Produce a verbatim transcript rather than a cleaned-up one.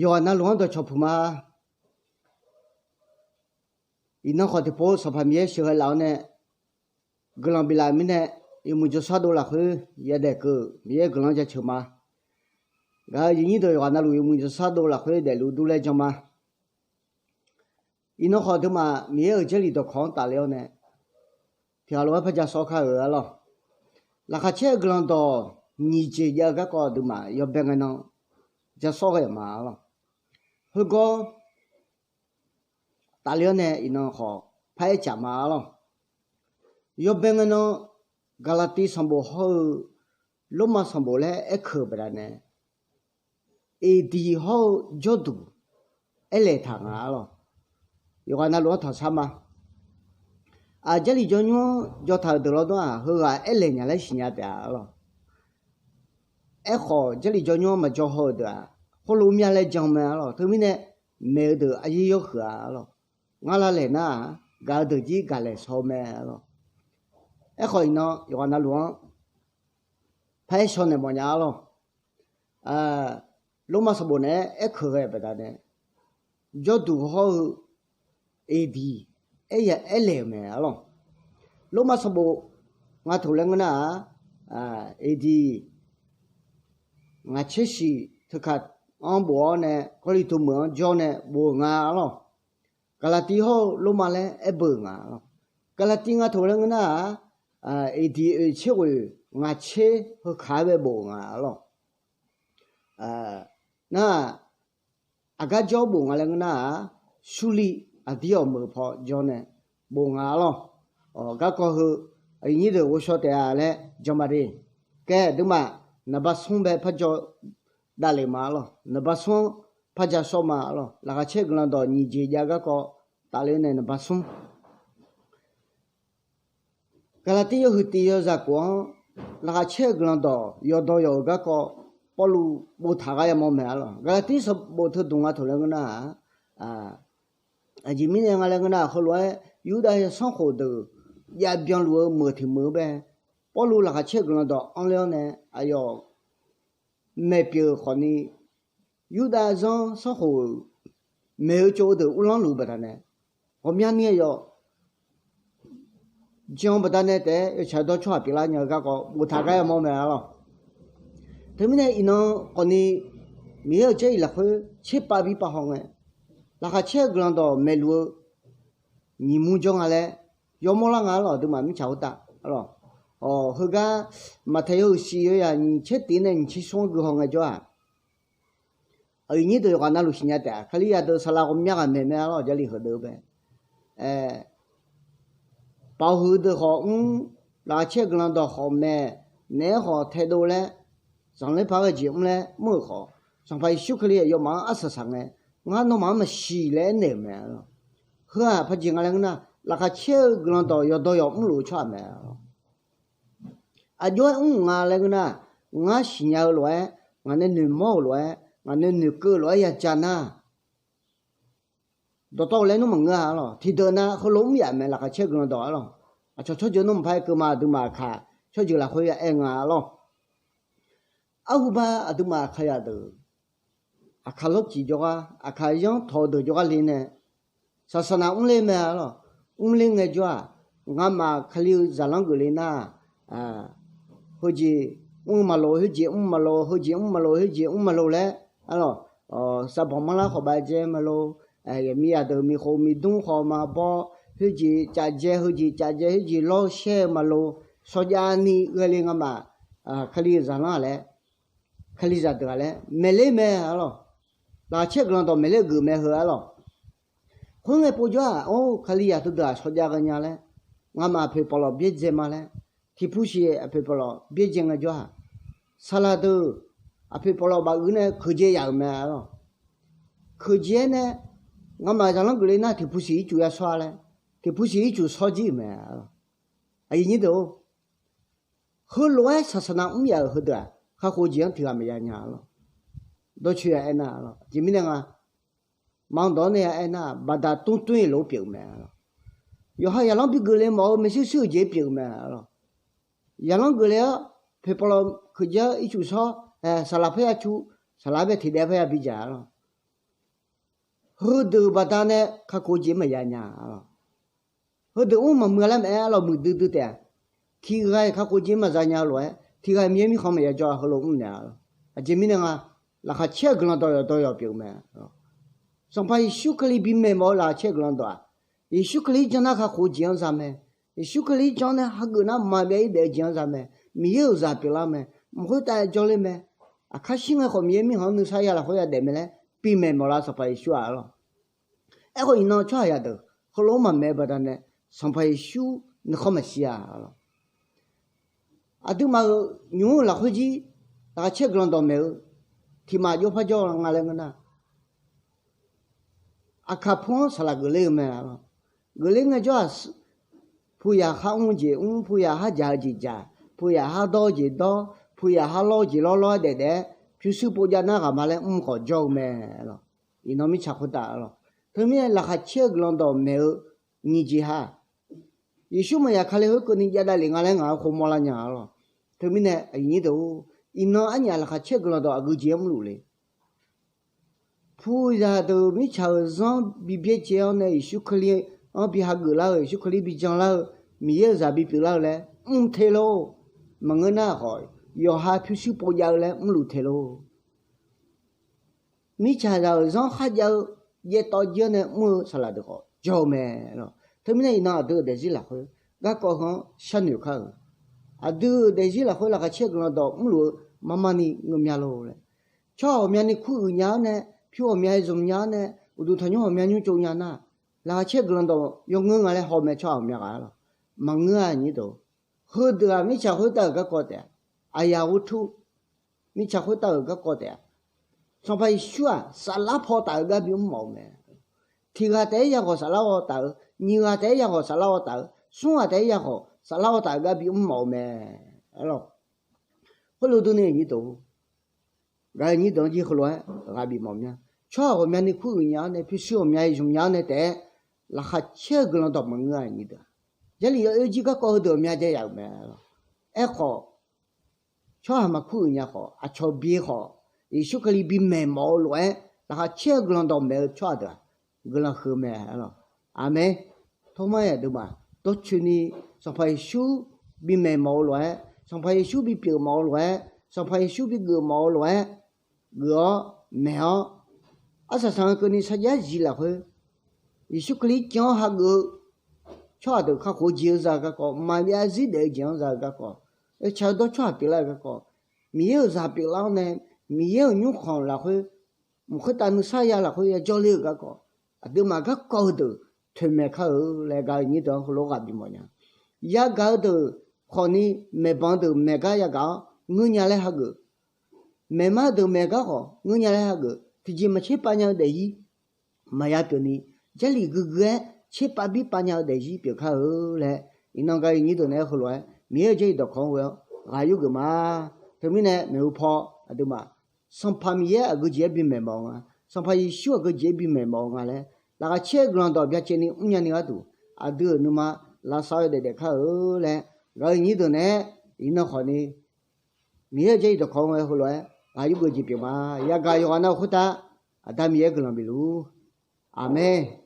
Yawqghaq navluf-anr dawqcawq puq ma. Iqnan khawf tiqpov Sanqpaq Miqyaer sheuqghae laf-awr nae guiqlanq biflaf-euq mirnae, yawmuiq jawrshar dov lafkhoer yadaef keuv Miqyaer guiqlanq-anr jaceuq ma. Gaq-eu aqyuif nyir deuq yawqghaq navluf yawmuiq jawrshar dov lafkhoer daefluf durlaer jan ma. Iqnan khawf aqduimaf Miqyaer-euq Jarlif dawqkawq-anr tafler-awr nae tiqghaq lof-aer par ja sawr kar-euq arlawr. Laqkhaq caer-eu guiqlanq dawq nyiq jeq jav-eu garkawv aqduimaf yawbae ngae nan ja sawr ghae ma arlawr. Heugawr tafler-awr nae iqnan khawf par aer caf ma arlawr. Yawbae ngae nan Gaqlaqtiv sanqbof hawr-eu Lormav sanqbof laer aerkeuq-eu baqdanae, eqdiq hawr-eu jawrduq aerlaeq taq nga arlawr. Yawqghaq navluf-anr tanqshar ma. Aq, Jarlif jawrnymr-anr jawr taq-euq deuq lawr dawr-aq, heughaq aerlaeq nya laer siqnya taef-a arlawr. Aerkhawf, Jarlif jawrnymr-anr maqjawr haw-eu deuq-aq, khoerlof myav laer jan mae arlawr. Teumirnae, maeq-eu deuq aqyir yawhuiq-a arlawr. Ngar lavlaeq nar-aq, gaq-eu deuq jir gaqlaeq shaw-eu mae arlawr. Aerkhawf, iqnan yawqghaq navluf-anr par aer shaw naeq mawf nya arlawr. Lormav sanqbof naeq-aer aerkeuq ghae baqdanae, jawrduq hawr-eu eqdiq aer ya aerlaeq-euq mae arlawr. Lormav sanqbof nga taq laer ngeur nar-aq, eqdiq ngaq tser shiq teukaq-anr bof-awr nae, Gawrliqtu meuq-anr jawr nae bof-euq nga arlawr. Gaqlaqtiv hawr-eu Lormav laer aer beu-euq nga arlawr. Gaqlaqtiv nga taq laer ngeur nar-aq, eqdiq oeq tser ghoeq ngaq tser heukaq-aer bae bof-euq nga arlawr. Nar-aq, aqgar jawr bof nga laer ngeur nar-aq, Surliv aqdir awq meuq paw jawr nae bof nga arlawr. Garkawv heu aqyuif nyir deuq ghovshaw taef-a laer jan ma de. Kae aqduimaf naqba smr bae par jawr davlef ma arlawr. Naqba smr-anr par ja shawr ma arlawr. Laqkhaq caer-eu guiqlanq dawq nyiq jeq jav garkawv tafler nae naqba smr Gaqlaqtiv yawhuiq tiq yawzaq khof-anr, laqkhaq caer-eu guiqlanq dawq yawqdawq yawq-euq garkawv Pawrluv boftaq gar yamawr mae arlawr. Gaqlaqtiv sanqbof teudmq nga taq laer ngeur nar-aq, aqjeq mirnae nga laer ngeur nar-aq, heulof-aer Yurdav zanrkhof deuq jav byanluf-eu meuq tiq meuq-eu bae, Pawrluv laqkhaq caer-eu guiqlanq dawq anrler-awr nae aqyawf maeq pyeuf-euq khawfni, Yurdav zanr sanrkhof-euq maeq-eu tsov-eu deuq uvlanr luf-eu baqdanae, ghawqmyani aqyawf jan baqdanae taef-aer yawtsaq dawr tsawrhaq pyeuflar nya-eu garkawv boftaq gar yamawr mae arlawr. Teumirnae iqnan khawfni, Miqyaer-euq Jarlif lafkhoer tserpav bi pav haw ngae, laqkhaq caer-eu guiqlanq dawq maeqluf-eu nyiq mur jawr nga laer yawmawr lar nga arlawr. Aqduimaf mirtsaq khoertav arlawr, heugar Maqtaeq yawhuiq siq yawzaq nyiq tser tiq nae nyiq tser smr-anr gui haw ngaejawr-aq, aqyuif nyir deuq yawqghaq navluf siqnya taef-a. Kalizaq deuq saqlaq ghawqmya ghaq maeq mae arlawr. Jarlif heudeuq bae, paf huiq deuq khawf mr, laqkhaq caer-eu guiqlanq dawq khawf maeq, naeq-aer khawf taedov laer, zanqler paq-aer ghae jeq mr laer mr-euq khawf, Sanqpaq Yeqsur Kali aqyawfmaf-anr arsaq saq ngae, ngar nawmaf-anr maqsiq laer aernaeq-euq mae arlawr. Heu-aq paqjeq nga laer ngeur nar, laqkhaq caer-eu guiqlanq dawq yawqdawq yawq mrluf-eu tsawrhaq mae arlawr. Aqjox-aer mr nga laer ngeur nar, ngar siqnya-eu lof-aer, ngaq nae noeqmawr-euq lof-aer, ngaq nae noeqkeuv-eu lof-aer ya ja nar, dawqtawvluf laer nmr maqngeur-a arlawr. Tiqdeuq nav heulof mr yaf mae laqkhaq caer-eu guiqlanq dawq arlawr. Aqcawq tsawrjeuq nmr maqpar aer keuv ma, aqduimaf aqkaq tsawrjeuq lafkhoer ya aer nga arlawr. Arhuba aqduimaf aqkaqyaq deuq, aqkaq lawrcif jawrgar, aqkaq yanr tawq-eu deuq jawrgar le nae, saqsaqnav mrler mae arlawr. Mrler ngaejawr-aq, ngamaf Kali-eu zaqlanr geufle nar, heujeq mr maqlof, heujeq mr maqlof, heujeq mr maqlof, heujeq mr maqlof laer arlawr, savbanq manrlar khawf bavjae maqlof, yaqmiqzaq deuq miqkhof miqdmr khawf maqbaw, heujeq cavjae, heujeq cavjae, heujeq lawr shaer-eu maqlof, shawrjav ni ghaele ngamaf Kali-eu zaqlanr-aq laer, Kalizaq deuq-aq laer maeqler mae arlawr. Laqkhaq caer guiqlanq dawq maeqler-eu geuf mae heu arlawr. Khoerngae povjawr-aq, or, Kalizaq teudeuq-aq shawrjav ghaenya laer, ngamaf aqpoeq pawqlawq byaerdzae ma laer, tiqpushiq aqpoeq pawqlawq byaerdzae ngaejawr-aq, saqlaq deuq aqpoeq pawqlawq bafuiq nae keuqdzae yaf-euq mae arlawr. Keuqdzae-aer nae, ngamaf zaqlanr geufle nar tiqpushiq ircuf ya shawr-a laer, tiqpushiq ircuf shawr jir-euq mae arlawr. Aqyuif nyir deuq-or, heulof-aer saqsaqnav mr yaf-euq heudeuq-aq, kakhof jeq-anr tiq ghaq maqya nya arlawr. Dawrcoeni ya aernar arlawr. Aqjeq mirnae nga, maqanr dawq-anr nae ya aernar, baqda tmr tmr-ir lof pyeuf-eu mae arlawr. Yawqha zaqlanr bi geufle mawf-eu maershuir shuir-euq jeq pyeuf-eu mae arlawr. Zaqlanr geufle-awr, poeqpawqlawq keuqdzae-awr ircuf shawr, saqlaq parya cu, saqlaq-anr bae tiqdaef parya bidzaq arlawr. Heudeuq baqdanae kakhof-eu jeq maqya nya-a lawq. Heudeuq mr maqmuiq-a laer maqaer-a lawq, muiqdui dui taef-a. Tiqghaq-iq kakhof-eu jeq maqza nya-eu lof-aer, tiqghaq-iq Miqyaer mirkhanq maqya jawr-a heulof mr naeq-a lawq. Aqjeq mirnae nga, laqkhaq caer-eu guiqlanq dawq yawqdawq yawq pyeuf-eu mae. Sanqpaq Yeqsur Kali bimaeq mawf-eu laqkhaq caer-eu guiqlanq dawq-aq, Yeqsur Kali janr nar kakhof-eu jeq-anr za mae. Yeqsur Kali janr nae hageuf nar maqbyav-ir daef-eu jeq-anr za mae. Miqyaer-euq zaq pyeuflar mae. Mq khoertav jawrler mae. Aqkar shir ngae khawf Miqyaer mirkhanq-anr nuisar ya lafkhoer yadaef mae laer bimaeq mawf lar Sanqpaq Yeqsur-aq lawq. Aerkhawf iqnan tsawrhaqzaq deuq heulof-aer maqmaeq-eu baqdanae Sanqpaq Yeqsur nuikhanr maqshir-a lawq. Aqduimaf-euq nymq-mr-euq lafkhoer jir laqkhaq caer-eu guiqlanq dawqmaeq-eu tiqmaf jawr par jawr nga laer ngeur nar, aqkaq pu-anr saqlaq geufler-eu mae lawq. Geufler ngaejawr-aq, puyaq khar mr-eu jeq mr, puyaq khar jaq-eu jeq jaq, puyaq khar dawr-eu jeq dawr, puyaq khar lawr-eu jeq lawrlawr-aer daefdaef-aer pyurshuir povjav nar ghaqma laer mr khawf jawr-eu mae lawq. Iqnan mirtsaq khoertav lawq. Teumirnae laqkhaq caer-eu guiqlanq dawqmaeq-eu nyiq jeq ha Yeqsur maqya Kali khoerkeuvni jav davlef nga laer ngaq-anr khov mawrlar nya-a lawq. Teumirnae aqyuif nyir deuq-or, iqnan arnyaf laqkhaq caer-eu guiqlanq dawq aqgeu jeq-anr mrluf le. Puzaq deuq mirtsaq-euq zanr bi byaerdzae-awr nae Yeqsur Kali-anr bi hageuf lar-eu, Yeqsur Kali bi jan lar-eu, Miqyaer-euq zaq bipyeuf lar-eu laer mr te lor. Maqngeur nar khawf, yawqha pyurshuir povjav-eu laer mrluf te lor. Mirtsaqzaq-euq zanr kharjav-eu jaevtawv jir-awr nae mr-eu saqlaq deuq khawf jawr-eu mae lawq. Teumirnae iqnan aqdui-euq daefzir lafkhoer garkawv heu-anr sharnoeq kar-euq, aqdui-euq daefzir lafkhoer laqkhaq caer-eu guiqlanq dawq mrluf-eu marmarni ngeur mya lor laer. Tsawrhaq ghawqmyani kuruiq nya-awr nae, pyur ghawqmya zmq nya-awr nae, uqduq tanqnymr ghawqmya nymr tsov nya nar, laqkhaq caer-eu guiqlanq dawq yawngeur nga laer haw mae tsawrhaq ghawqmya ghaq-a lawq. Maqngeur-a nyir deuq. Heudeuq-aq mirtsaq khoertav-euq garkawv taef-a. Aqyaq ghoer tur mirtsaq khoertav-euq garkawv taef-a. Sanqpaq Yeqsur-aq saflar paw taf-eu gar bimr mawf-eu mae. Tiq ghaq taef-aer ya khawf saflar haw taf-eu, nyiq ghaq taef-aer ya khawf saflar haw taf-eu, smr ghaq taef-aer ya khawf saflar haw taf-eu gar bimr mawf-eu mae. Khoerlof durni nyir deuq, gaq-eu nyir deuq-anr jir heulof-aer ghaq bif mawf mya. Tsawrhaq ghawqmyani kuruiq nya-awr nae, pyurshuir ghawqmya zmq nya-awr nae taef-aer laqkhaq caer-eu guiqlanq dawq maqngeur-a nyir deuq-a. Jarlif yawoer jir garkawv heudeuq ghawqmya jav yaf-euq mae lawq. Aerkhawf, tsawrhaq maqkuruiq nya khawf, aqcawq bi khawf, Yeqsur Kali bimaeq mawf-eu lof-aer laqkhaq caer-eu guiqlanq dawq maeq-eu tsawrhaq deuq-aq guiqlanq huiq mae lawq. Aqmeq. Tormar-iq aqduimaf dawrcoeni Sanqpaq Yeqsur bimaeq mawf-eu lof-aer, Sanqpaq Yeqsur bipyeuf mawf-eu lof-aer, Sanqpaq Yeqsur bigeuf mawf-eu lof-aer geuf-awr maeq-awr, arsaq saq-eu keuvni sarjax zif lafkhoer Yeqsur Kali jan-awr hageuf-eu tsawrhaq deuq kakhof-eu jeq-anr za-eu garkawv, maqbyav zarzir daef-eu jeq-anr za-eu garkawv, oeqcaq-eu dawr tsawrhaq pyeuflar-eu garkawv, Miqyaer-euq zaq pyeuflar-awr nae, Miqyaer-euq nymrkhanq lafkhoer, mq khoertav nuisar ya lafkhoer ya jawrler-euq garkawv, aqduimaf garkawv heudeuq toeqmaeq kar-eu laer gaq-eu nyir deuq-anr heulof-aer ghaq bif mawf nya. Yagaq-eu deuq khawfni maeqbanq deuq maeq gar yagaq-awr ngeur nya laer hageuf. Maeqma deuq maeq gar khawf ngeur nya laer hageuf. Tiqjeq maqtser pav nya-eu daefzir maqya pyeufni, Jarlif guiqguiq-aer tser pav bir pav nya-eu daefzir pyeuf kar-eu laer, iqnan gaq-eu nyir deuq naeq-aer heulof-aer Miqyaer-euq Jarlif dawqkawq-anr ghoe-awr ghaq yurgeuf ma. Teumirnae maeqhu paw aqduimaf Sanqpaq Miqyaer aqgeujeq-aer bimaeq mawf-eu nga, Sanqpaq Yeqsur aqgeujeq-aer bimaeq mawf-eu nga laer, laqkhaq caer-eu guiqlanq dawq byacaevni mrnya ni gharduq, aqdui-euq nuima lavsav-eu daef daef kar-eu laer, gaq-eu nyir deuq naeq-aer iqnan khawfni Miqyaer-euq Jarlif dawqkawq-anr ghoe-awr heulof-aer ghaq yurgeuf jeq pyeuf ma. Yagaq yawqghaq nav-eu khoertav Aqda Miqyaer guiqlanq bif luf-ur. Aqmeq.